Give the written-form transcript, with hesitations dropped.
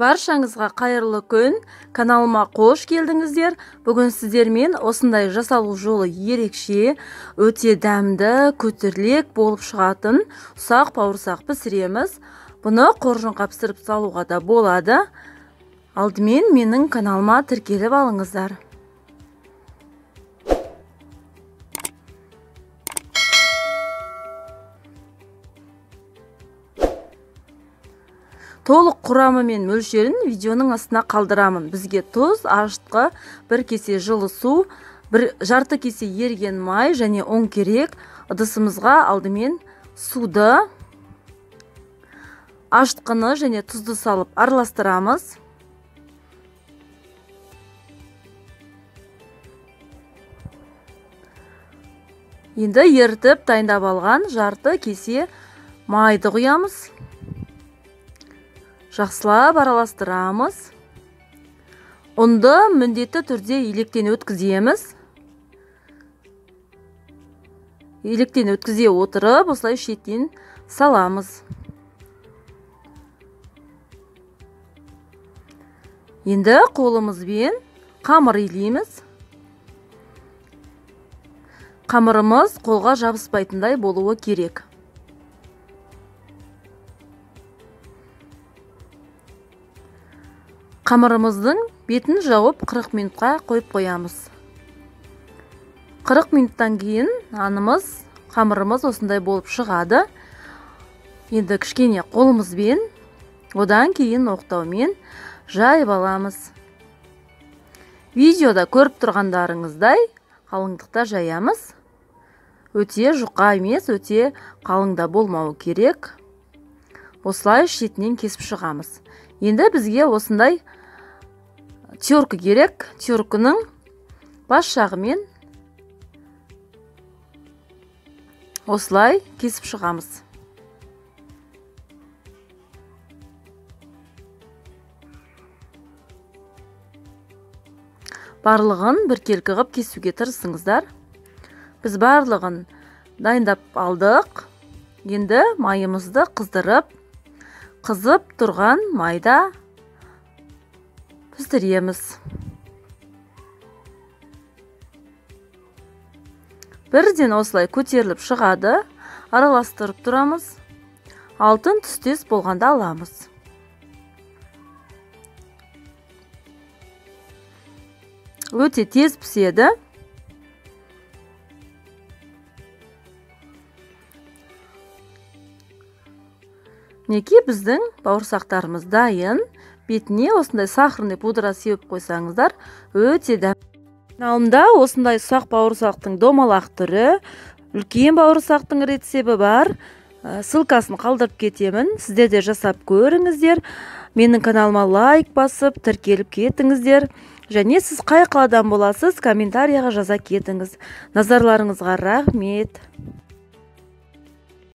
Баршаңызға қайырлы күн, каналыма қош келдіңіздер. Бүгін сіздермен осындай жасалу жолы ерекше, өте дәмді, көтерлек болып шығатын ұсақ бауырсақ пісіреміз. Бұны қоржынға пісіріп салуға да болады. Алдымен менің каналыма тіркеліп алыңыздар. Толық құрамы мен мөлшерін видеоның астына қалдырамын. Бізге тұз, ашытқы, бір кесе жылы су, бір жарты кесе еріген май және ұн керек. Ыдысымызға алдымен суды, ашытқыны және тұзды салып араластырамыз. Енді ерітіп дайындап алған жарты кесе майды құямыз. Жақсылап араластырамыз. Ұнды міндетті түрде електен өткіземіз. Електен өткізе отырып, осылай шеттен саламыз. Енді қолымызбен қамыр илейміз. Қамырымыз қолға жабыспайтындай болуы керек. Қамырымыздың бетін жауып 40 минутқа қойып қоямыз. 40 минуттан кейін нанымыз, қамырымыз осындай болып шығады. Енді кішкене қолымызбен, одан кейін оқтаумен жайып аламыз. Видеода көріп тұрғандарыңыздай қалыңдықта жаямыз. Өте жұқа емес, өте қалыңда болмауы керек. Осылай шетінен кесіп шығамыз. Енді бізге осындай терка керек. Теркінің бас жағымен осылай кесіп шығамыз. Барлығын біркелкі қып кесуге тырысыңыздар. Біз барлығын дайындап алдық. Енді майымызды қыздырып, қызып тұрған майда пісіреміз. Бірден осылай көтеріліп шығады. Араластырып тұрамыз. Алтын түстес болғанда аламыз. Өте тез піседі. Мінекей біздің бауырсақтарымыз дайын. Бетіне осындай сахарный пудра сеуіп қойсаңыздар, өте дәмді. Каналымда осындай ұсақ бауырсақтың домалақ түрі, үлкен бауырсақтың рецепті бар. Ссылкасын қалдырып кетемін. Сіздер де жасап көріңіздер. Менің каналыма лайк басып, тіркеліп кетіңіздер. Және сіз қай қаладан боласыз, комментарияға жаза кетіңіз. Назарларыңызға рахмет.